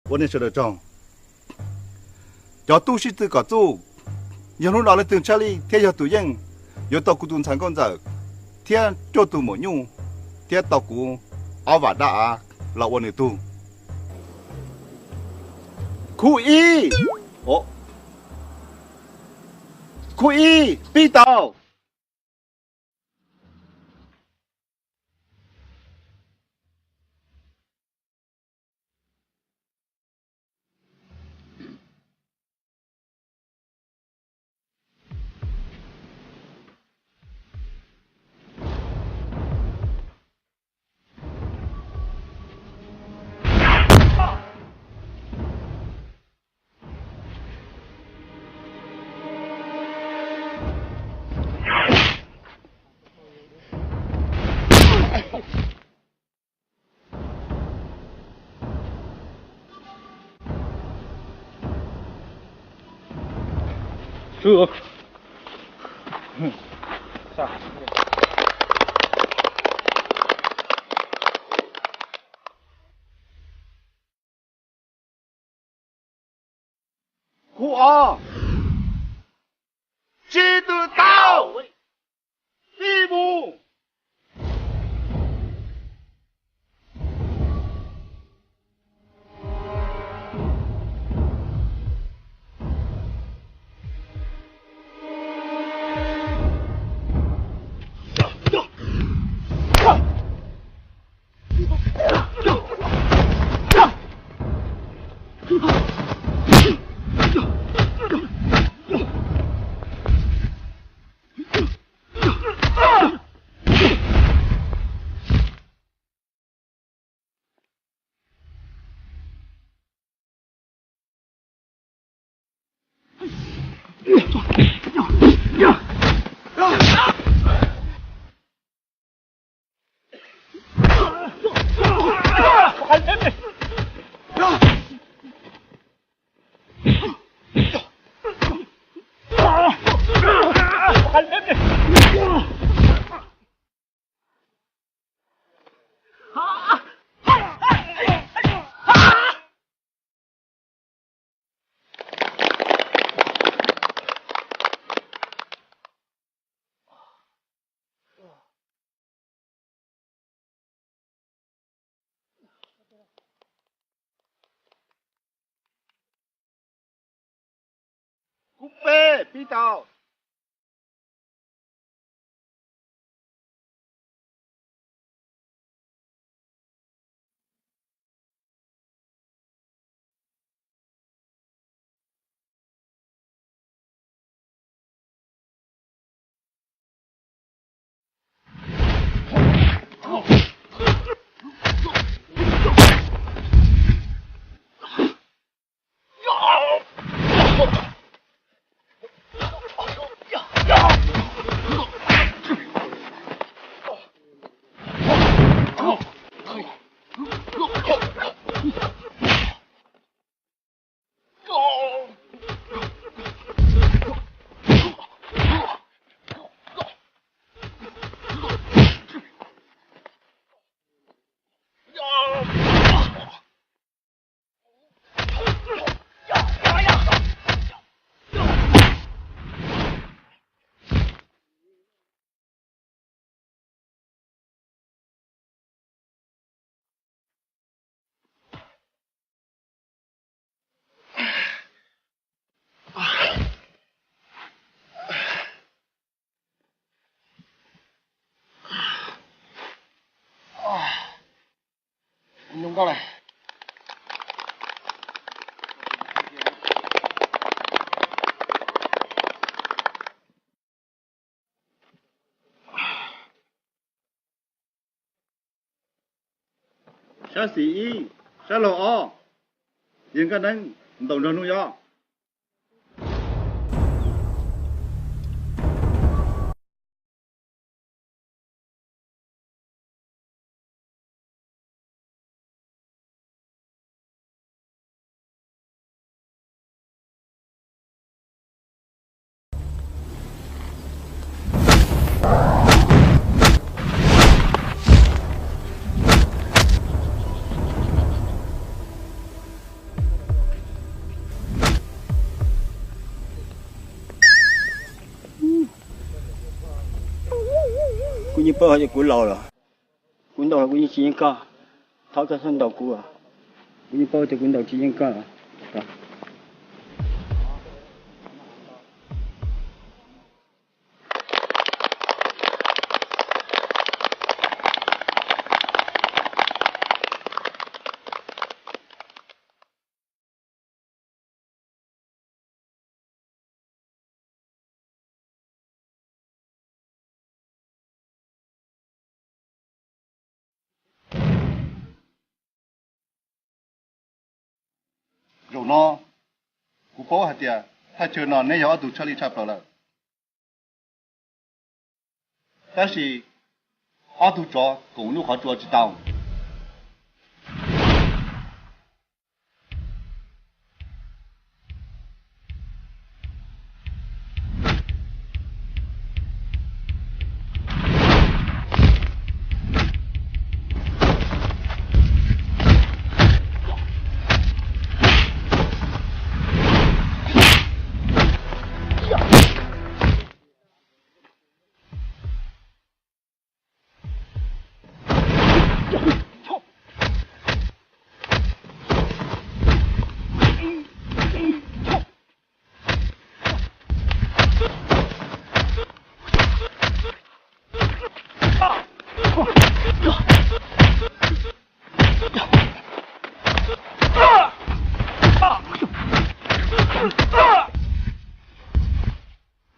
Ua nej sawv daws tsaug. Cov tub sib tw kom txuj, yog hnub no leej twg tshaj lij thiab yog tus yeej, yuav tau kuv tus ntxhais nkauj ntxawm thiab cuaj tus maum nyuj thiab tau kuv ob vam dab av los ua nws tug. Khub ib, khub ib, pib tau. Khub ob, tsis tw tau, pib mus. Khub peb, pib tau. Sab xis ib, sab laug ob, yawg Nkaj Neeb ntaus nrog Nuj Yob. Yeej paub hais tias kuv laus lawm, kuv ntaus los kuv yeej tsis yeej koj. Thov koj txhob ntaus kuv, kuv yeej paub tias kuv ntaus tsis yeej koj. Zaum no kuv paub hais tias thaj chaw no neb yog ob tug tshaj lij tshaj plaws lawm. Tab sis ob tug tsov koom lub qhov tsua tsis tau.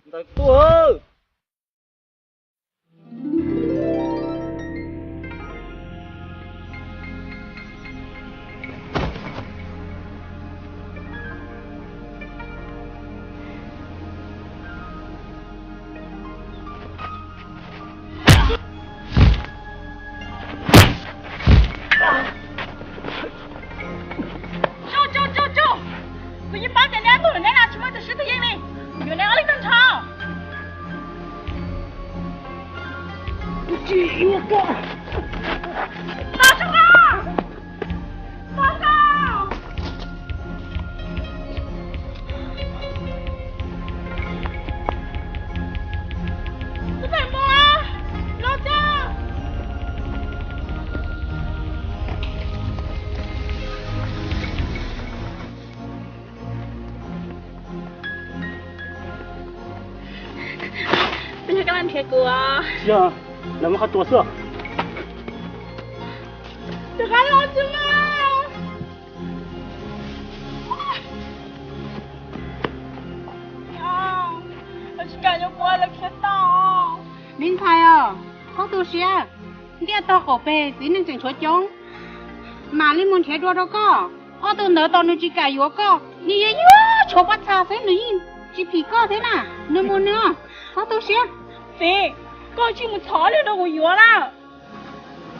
Ntawd tuaj. Tsuj, tsuj, tsuj, tsuj! Kuv yeej paub tias neb tuaj lawm, neb no tsis muaj tus swb tus yeej li. Yuav neb ob leeg tag nrho. Tos, tos, tos. Tus ntawm mus, los tso. Twb yog koj nrhiav kuv os. Tsis yog, lawv muab qhov tua xwb. Rov qab los tsis muaj. Lawv tsis kam yuav kuv, lawv khiav tau. Me ntxhais os, txhob tu siab, ntiaj tog qaum pem txiv neej tseem tshuav coob. Mam li mus nrhiav dua rau koj. Ob tug ntawd tos nws tsis kam yuav koj, nws yuav yuav tshuav pob txha xwb, nws yeej tsis phim koj thiab na. Nws mus nws, txhob tu siab. Txiv, koj tsis mus thov li rau kuv yuav na.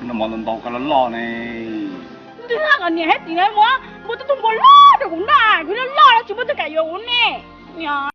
No mas ntau koj loj loj ne. Nws haj kom niam thiab txiv lawv muab muab tus tub npua loj rau kuv noj, kuv loj loj los tsis muaj tus kam yuav kuv ne.